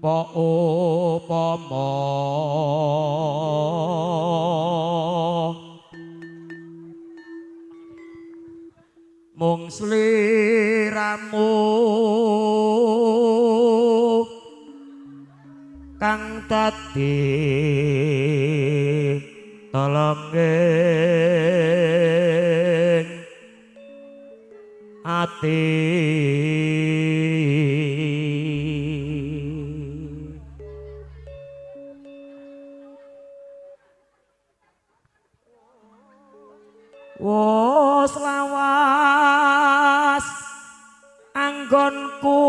Upama mung sliramu kang dadi telenging ati. Wos lawas anggonku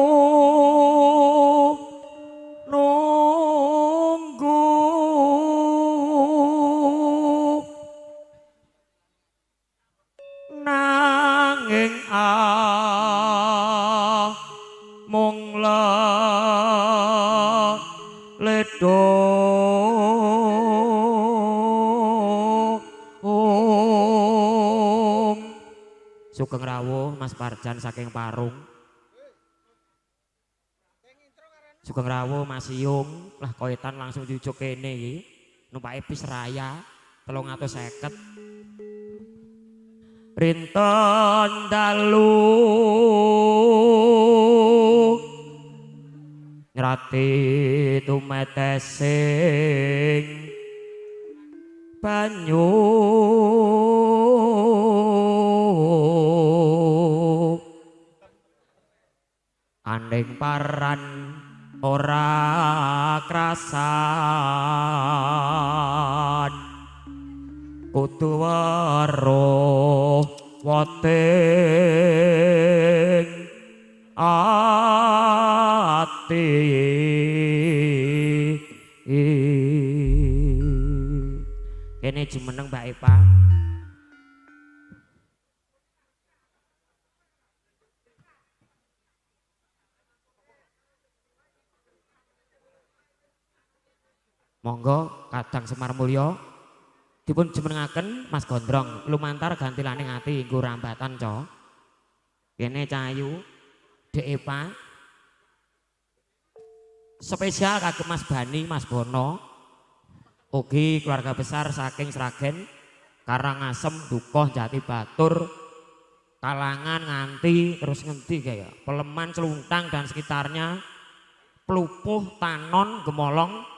nunggu nanging mung ledo. Sugeng rawuh Mas Parjan saking Parung. Sugeng rawuh Mas Iyung, lah koetan langsung jujuk kene iki. Numpake bis raya 350. Rinten dalu ngrati tumetesing banyu aning paran ora krasan kudu weruh weting ati. Kene jumeneng Mbak Eva. Monggo Kadang Semar Mulya dipun jumenengaken Mas Gondrong lumantar gantilane ati nggo rambatan co. Kene Cahayu Dek Eva spesial kagem Mas Bani, Mas Bono, ugi keluarga besar saking Sragen, Karangasem, Dukoh, Jati Batur, Kalangan, Nganti, terus ngendi kaya Peleman, Celuntang dan sekitarnya, Plupuh, Tanon, Gemolong.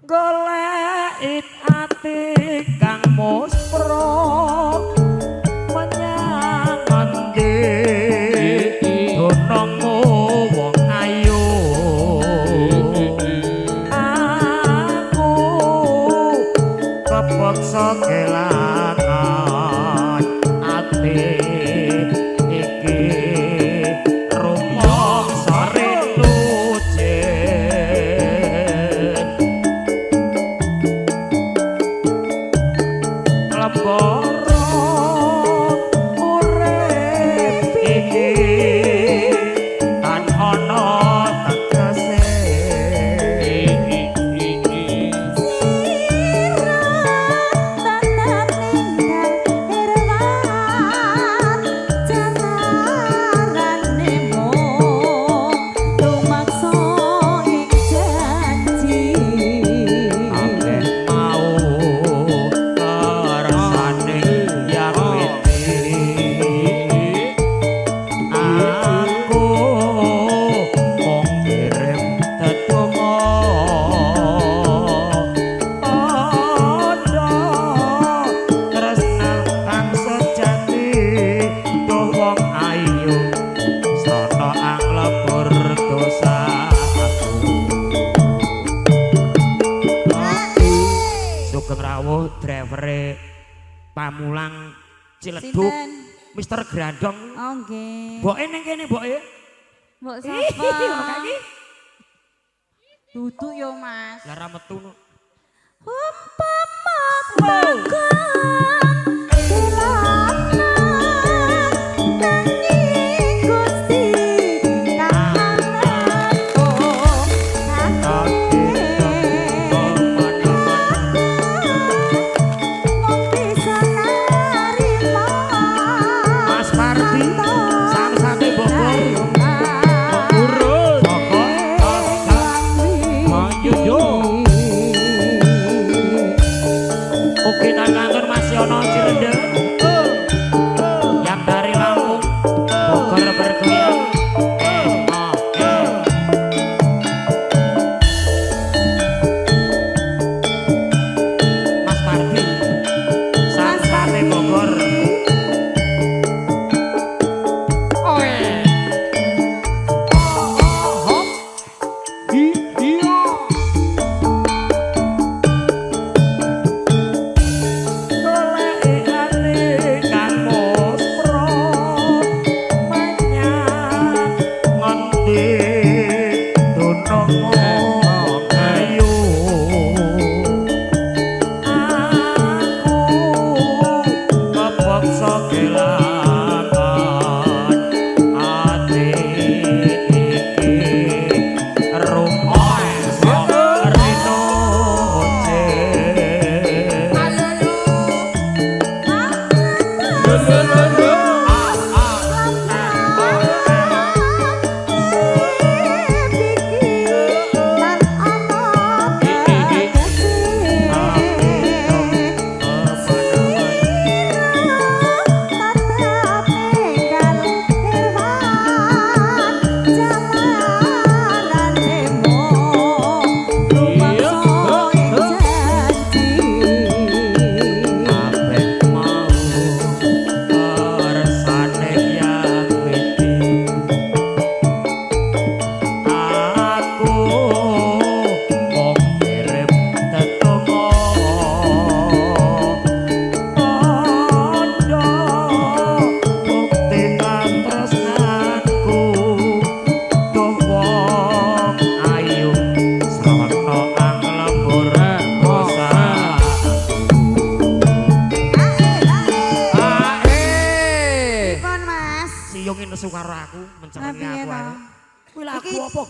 Golek ati kang muspro menyang endi dunungmu wong ayu aku kepeksa kelangan ati iki rumangsa rindu. Pamulang Ciledug Mister Grandong. Oh nggih. Mboke ning kene mboke. Mbok sapa? Ngono iki. Duduk yo Mas. Lah ra metu no. Umpama takon.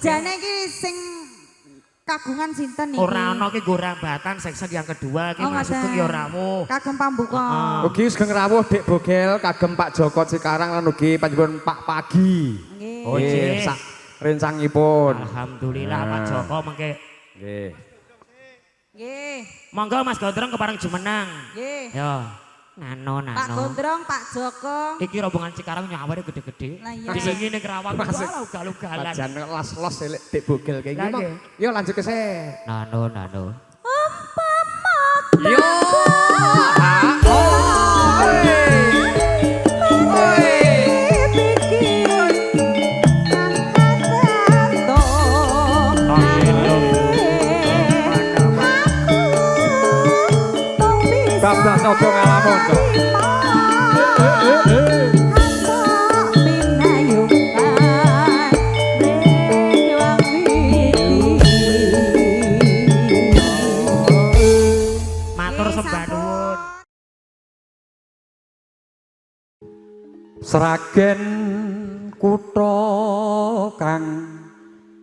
Jane iki sing kagungan sinten iki? Ora ana iki nggo rambatan sek-sek yang kedua iki Mas Sugeng ya rawuh. Kagem pambuka. Ugi sugeng rawuh Dik Bogel kagem Pak Joko Cikarang lan ugi panjenengan Pak Pagi. Nggih. Oh nggih, sak rencangipun. Alhamdulillah Pak Joko mengke. Nggih. Nggih. Monggo Mas Gondrong kepareng jumeneng. Nggih. Yo. Nano nano. Pak Gondrong, Pak Joko. Iki rombongan Cikarang nyaware gede-gede. Disingi ning Kerawang ugal-ugalan. Jan las-los elek Dik Bogel kayak gini. Yo lanjut ke se. Nano nano. Umpama yo. Bablas opo ngalamun to. Matur sembah nuwun. Sragen kutha kang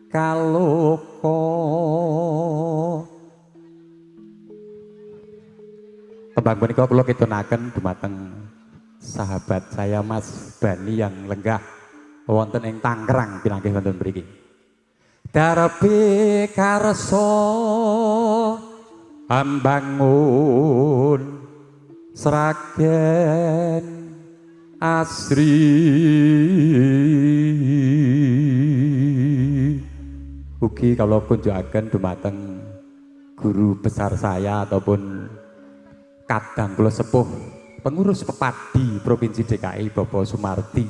kaloka. Tembang punika kula kitunaken dumateng sahabat saya Mas Bani yang lenggah wonten ing Tangerang pinanggih wonten mriki. Darbi karsa ambangun Sragen asri. Ugi kula kunjukaken dumateng guru besar saya ataupun kadang kula sepuh pengurus Pepadi Provinsi DKI Bapak Sumardi.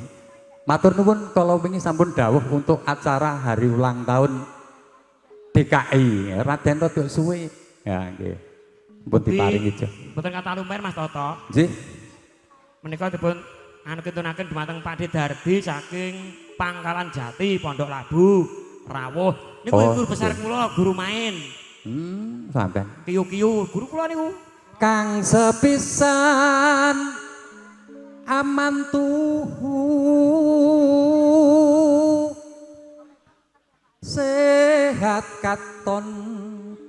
Matur nuwun kala wingi sampun dawuh untuk acara hari ulang tahun DKI. Raden rada suwe. Ya nggih. Pun diparingi aja. Mboten kata lumer Mas Toto. Nggih. Menika dipun anu kintunaken dumateng Pak Dardi saking Pangkalan Jati Pondok Labu rawuh. Niku guru besar kula, guru main. Sampean. Kiyu-kiyu guru kula niku. Kang sepisan aman tuhu sehat katon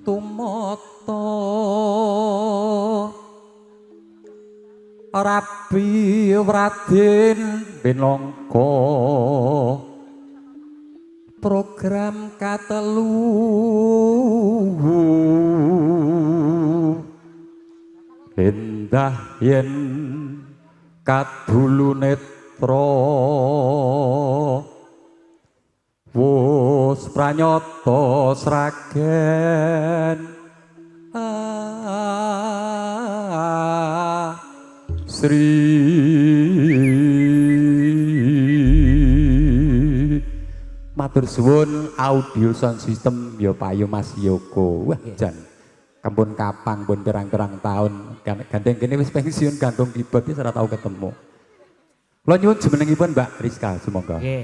tumata rabi Raden Binangka program katelu endah yen kadulu netra wus pranyata Sragen Sri. Matur suwun audio sound system ya payu Mas Yoko. Wah jan kampun kapang pun pirang-pirang tahun gandeng kene wis pensiun gantung keyboard wis ora tau ketemu. Kula nyuwun jumenengipun Mbak Rizka sumangga. Nggih.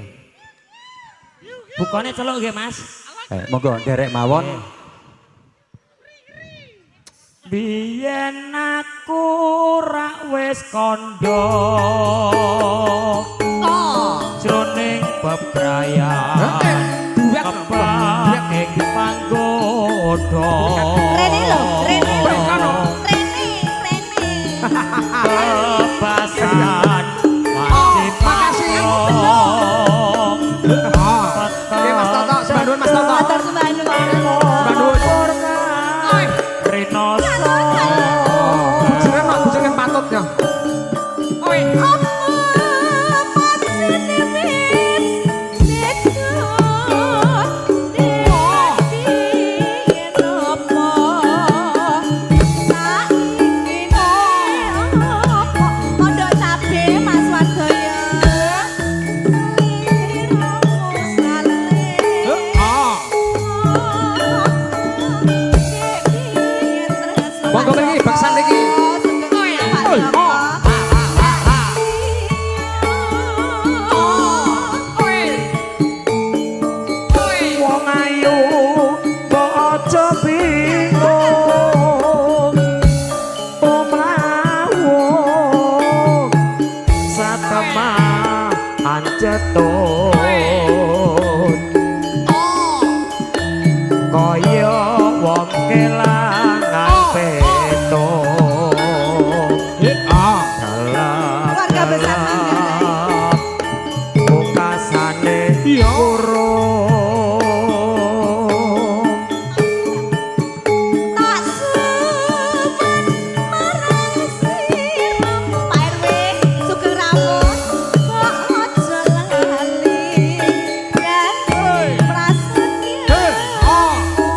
Bukane celuk nggih Mas. Monggo nderek mawon. Biyen aku rak wis kandha jroning bebrayan kebak ing panggoda. Rene lho, rene lho. Rene, rene. Bebasan Joko. Wong ayu mbok aja bingung tumlawu satemah ancetun kaya wong kelangan petung Keluarga besar Manggarai. Pungkasane urung. Tak suwun marang siramu Pak RW sugeng rawuh kok aja lali janji prasetyamu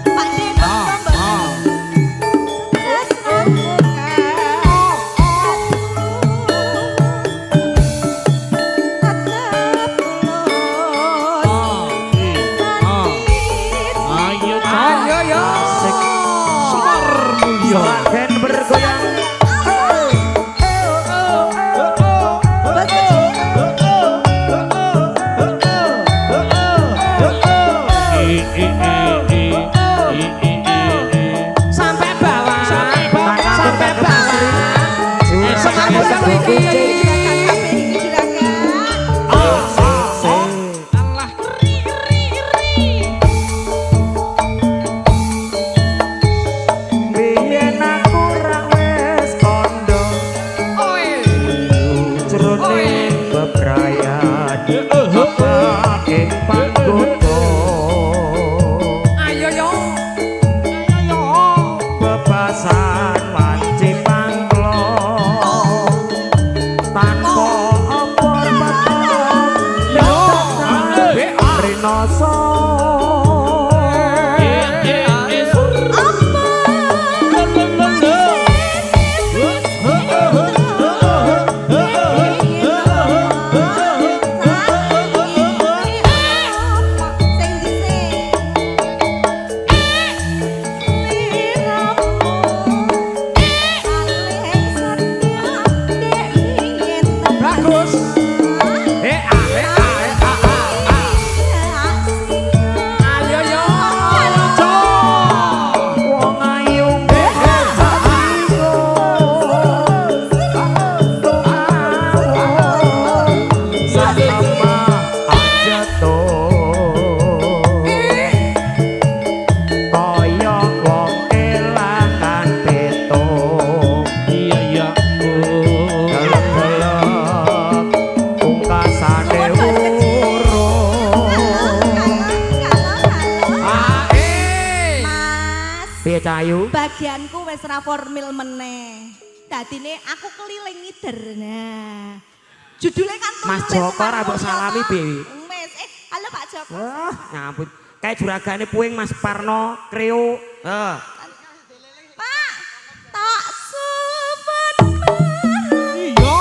Pak Deno monggo Ayo Ayo yo. Semar Mulyo. Sragen bergoyang. Sampai bawah. Sampai bawah. Sampai bawah. Semar Mulyo iki. Allah keri keri keri. Biyen aku ra wis kondo jroning bebrayan ing panggoda Ayo yo. Ayo yo. bebasan wanci pangklo tanpa apa petok Yo. rinoso. Bagus. Eh ah eh ah eh ah ah. Ayo yo. Wong ayu mbok aja bingung sama aja kaya wong kelangan petung Iya iya. delek-delek pungkasane urung. Ah eh. Mas, Piye Cahayu? bagianku wis ra formil meneh. Dadine aku keliling ngider. Nah. Judulnya kan Mas Tulus Joko Semar ra mbok Mulyo, salami, toh. piye? Wis, halo Pak Joko. Wah, nyampun. Kayak juragane puing Mas Parno, Kreo. Heeh. Pak, tak suwun marang Iya. siramu,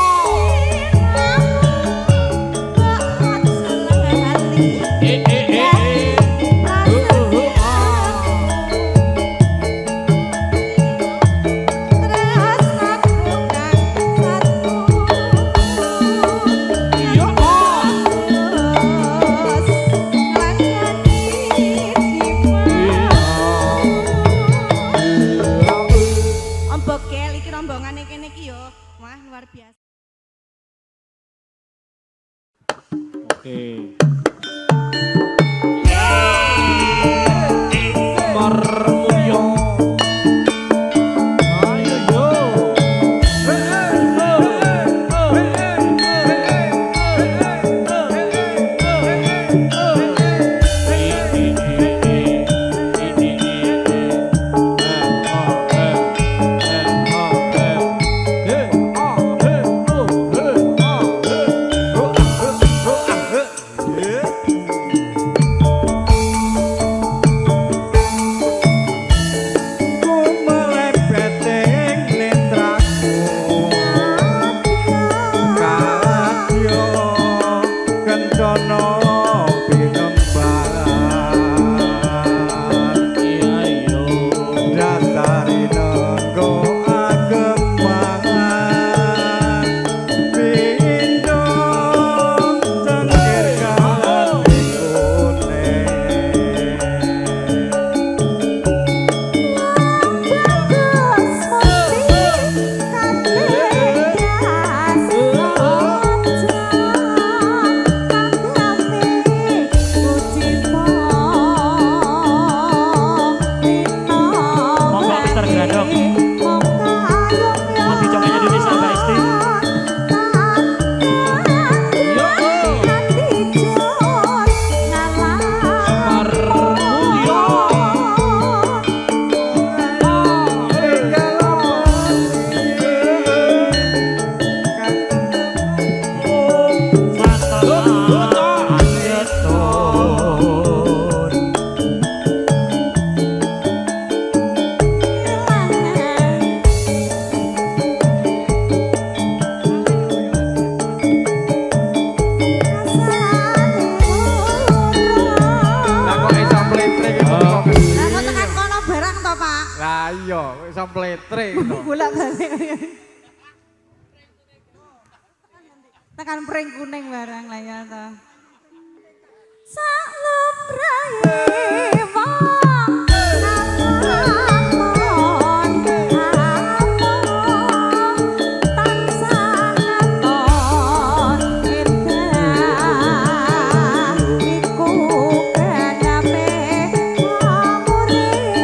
mbok aja lali. Eh eh eh eh. Iya. Ombokel iki rombongane kene iki yo. Wah, luar biasa. Oke. Semar Mulyo. Ayo yo. Bolak-balik. Tekan pring kuning barang lah ya ta. Sak lumrahe wong amon amon tansah katon endah iku kenape murid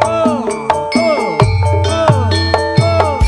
Oh, oh, oh, oh.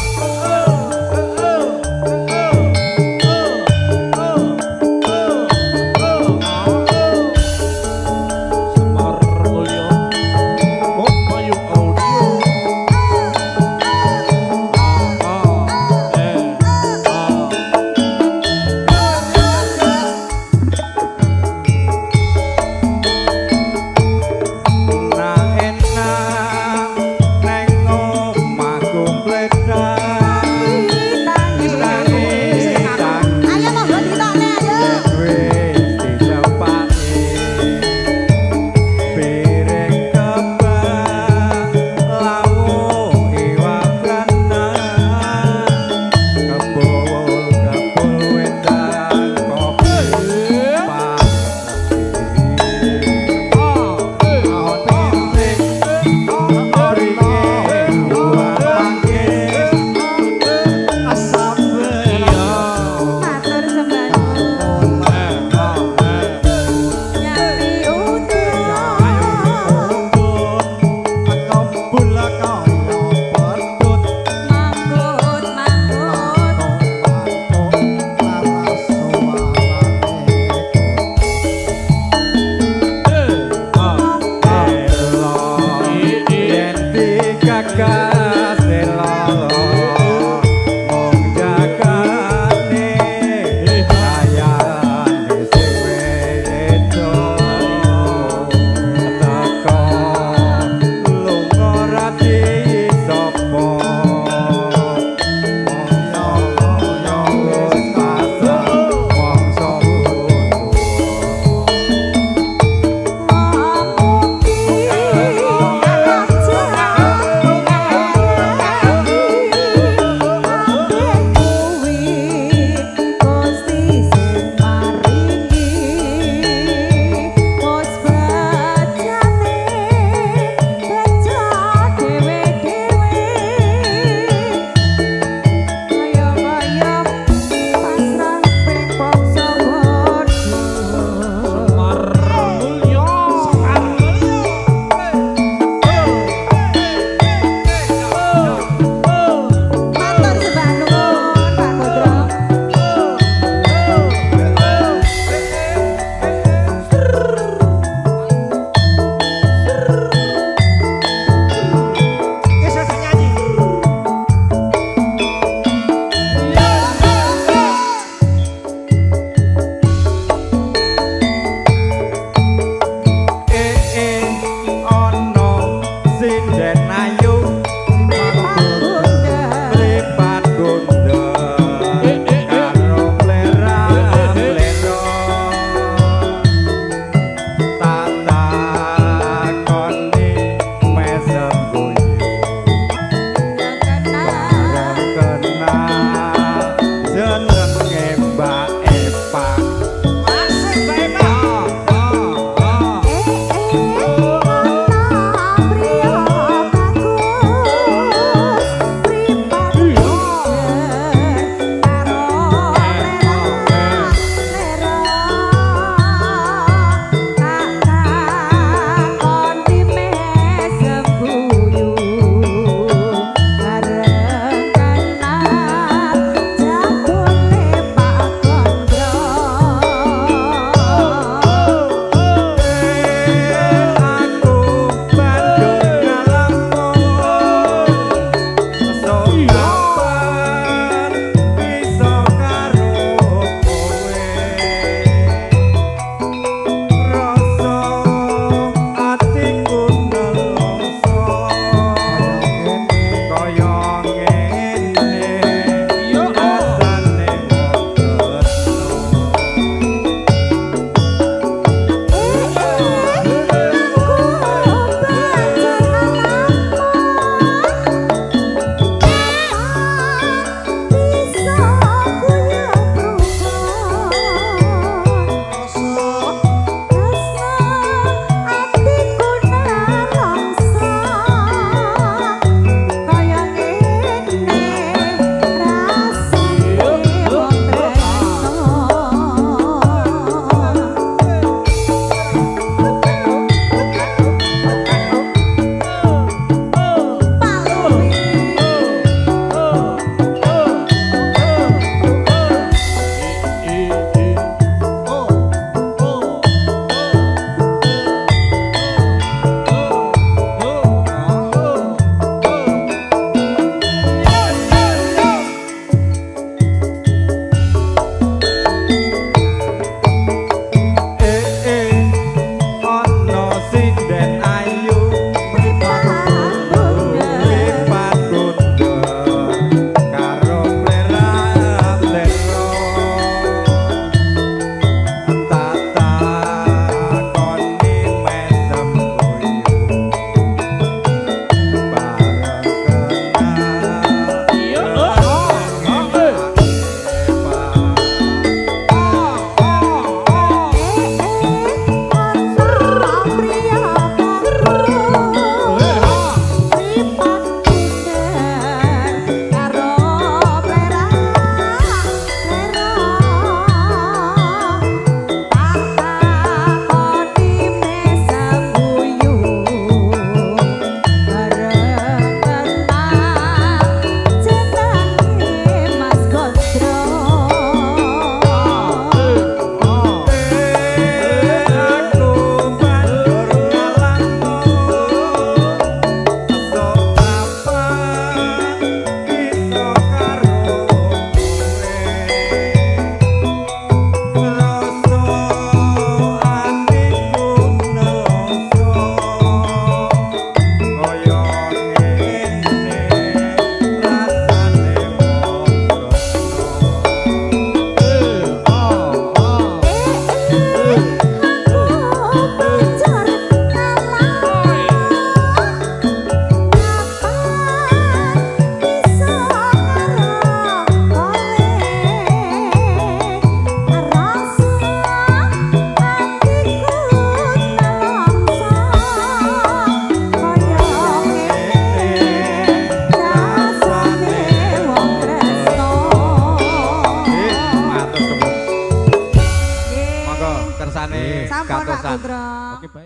Mbak. Putra.